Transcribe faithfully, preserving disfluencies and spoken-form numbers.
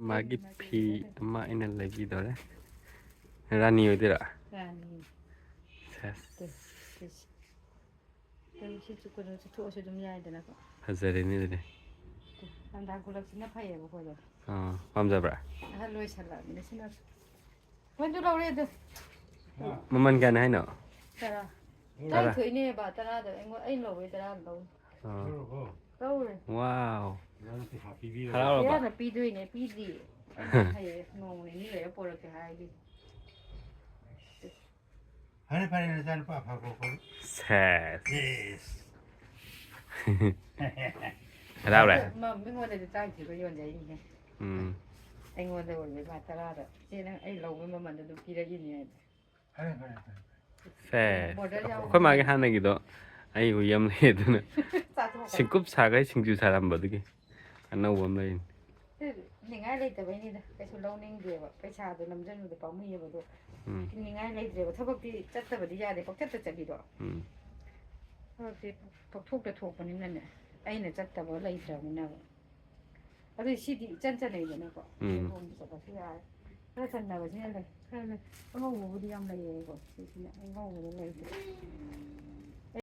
ꯃꯥꯒꯤ ꯐꯤ ꯑꯃ ꯑꯩꯅ ꯂꯩꯕꯤꯗꯣꯔꯦ꯫ ꯔꯥꯅꯤ ꯑꯣꯏꯗꯣꯏꯔꯥ? ꯔꯥꯅꯤ꯫ ꯁꯦꯁ꯫ ꯇꯨ, ꯁꯤꯁꯦ꯫ ꯇꯨ, ꯁꯤ ꯆꯨ-, ꯀꯩꯅꯣ ꯆꯨꯊꯣꯛꯑꯁꯨ ꯑꯗꯨꯝ ꯌꯥꯏꯗꯅꯀꯣ꯫ ꯐꯖꯔꯦꯅꯦ ꯑꯗꯨꯗꯤ꯫ ꯇꯨ, ꯂꯝꯗꯥꯡ ꯈꯨꯂꯛꯁꯤꯅ ꯐꯩꯌꯦꯕꯀꯣ ꯑꯗꯣ꯫ ꯑꯥ, ꯄꯥꯝꯖꯕ꯭ꯔꯥ? ꯑꯍꯜ ꯑꯣꯏꯁꯜꯂꯛꯑꯕꯅꯤꯅ ꯁꯤꯅ꯫ ꯃꯣꯏꯁꯨ ꯂꯧꯔꯦ ꯑꯗꯨ꯫ ꯃꯃꯜ ꯀꯌꯥꯅꯤ ꯍꯥꯏꯅꯣ? ꯇꯔꯥ꯫ ꯇꯔꯥ꯫ ꯇꯔꯥꯅꯤꯊꯣꯏꯅꯦꯕ, ꯇꯔꯥꯗ ꯑꯩꯉꯣꯟ-, ꯑꯩꯅ ꯂꯧꯕꯩ ꯇꯔꯥꯗ ꯂꯧꯔꯦ꯫ ꯑꯥ꯫ ꯂꯧꯔꯦ꯫ ꯋꯥꯎ꯫ ꯍꯔꯥꯎꯔꯕ? ꯏꯔꯥꯅ ꯄꯤꯗꯣꯏꯅꯦ, ꯄꯤꯗ꯭ꯔꯤ꯫ ꯍꯌꯦꯡ ꯅꯣꯡ ꯅꯤꯅꯤ ꯂꯩꯔ ꯄꯣꯔꯛꯀꯦ ꯍꯥꯏꯒꯤ꯫ ꯐꯔꯦ, ꯐꯔꯦ, ꯅꯆꯥꯅꯨꯄꯥ ꯑꯐꯕ ꯄꯣꯛꯄ꯫ ꯁꯦꯁ꯫ ꯌꯦꯁ꯫ ꯍꯔꯥꯎꯔꯦ? ꯃ-, ꯃꯤꯉꯣꯟꯗꯗꯤ ꯇꯔꯥꯅꯤꯊꯣꯏꯒ ꯌꯣꯟꯖꯩꯅꯤꯍꯦ꯫ ꯎꯝ꯫ ꯑꯩꯉꯣꯟꯗ ꯑꯣꯏꯕꯩ ꯃꯥ ꯇꯔꯥꯗ꯫ "ꯏꯆꯦ, ꯅꯪ ꯑꯩ ꯂꯧꯕ ꯃꯃꯜꯗ ꯑꯗꯨꯝ ꯄꯤꯔꯛꯏꯅꯦ" ꯍꯥꯏꯗꯣ꯫ ꯐꯔꯦ, ꯐꯔꯦ, ꯐꯔꯦ, ꯐꯔꯦ꯫ ꯁꯦ, border ꯌꯥꯎꯕꯅꯤꯅ꯫ ꯑꯩꯈꯣꯏ ꯃꯥꯒꯤ ꯍꯥꯟꯅꯒꯤꯗꯣ ꯑꯩ ꯍꯨꯏ ꯑꯃ ꯂꯩ ꯑꯗꯨꯅ ꯆꯥꯊꯣꯛꯈ꯭ꯔꯦ꯫ ꯁꯤꯡꯀꯨꯞ ꯁꯥꯈꯩ ꯁꯤꯡꯖꯨ ꯁꯥꯔꯝꯕꯗꯨꯒꯤ ꯑꯅꯧꯕ ꯑꯃ ꯂꯩꯔꯤꯅꯤ꯫ ꯁꯤ ꯅꯤꯡꯉꯥꯏ ꯂꯩꯇꯕꯩꯅꯤꯗ, ꯀꯩꯁꯨ ꯂꯧꯅꯤꯡꯗꯦꯕ꯫ ꯄꯩꯁꯥꯗꯣ ꯅꯝꯖꯟꯕꯗꯣ ꯄꯥꯝꯃꯨꯏꯌꯦꯕ꯫ ꯑꯗꯣ ꯎꯝ꯫ ꯅꯤꯡꯉꯥꯏ ꯂꯩꯇ꯭ꯔꯦꯕ꯫ ꯊꯕꯛꯇꯤ ꯆꯠꯇꯕꯗꯤ ꯌꯥꯗꯦ, ꯄꯪꯆꯠꯇ ꯆꯠꯂꯤꯗꯣ꯫ ꯎꯝ꯫ ꯊꯕꯛꯇꯤ ꯄꯪꯊꯣꯛꯇ ꯊꯣꯛꯄꯅꯤꯅꯅꯦ, ꯑꯩꯅ ꯆꯠꯇꯕ ꯂꯩꯇ꯭ꯔꯕꯅꯤꯅꯕ꯫ ꯑꯗꯨ ꯁꯤꯗꯤ ꯏꯆꯟ ꯆꯟꯅꯩꯗꯅꯀꯣ꯫ ꯎꯝ꯫ ꯂꯨꯍꯣꯡꯕ ꯆꯠꯂꯁꯨ ꯌꯥꯔꯦ꯫ ꯈꯔ ꯆꯟꯅꯕꯁꯤꯅ ꯂꯩ꯫ ꯈꯔ ꯂꯩ꯫ ꯑꯉꯧꯕꯕꯨꯗꯤ ꯌꯥꯝ ꯂꯩꯌꯦꯕꯀꯣ꯫ ꯁꯤꯁꯤꯅ ꯑꯉꯧꯕꯗ ꯂꯩꯇꯦ꯫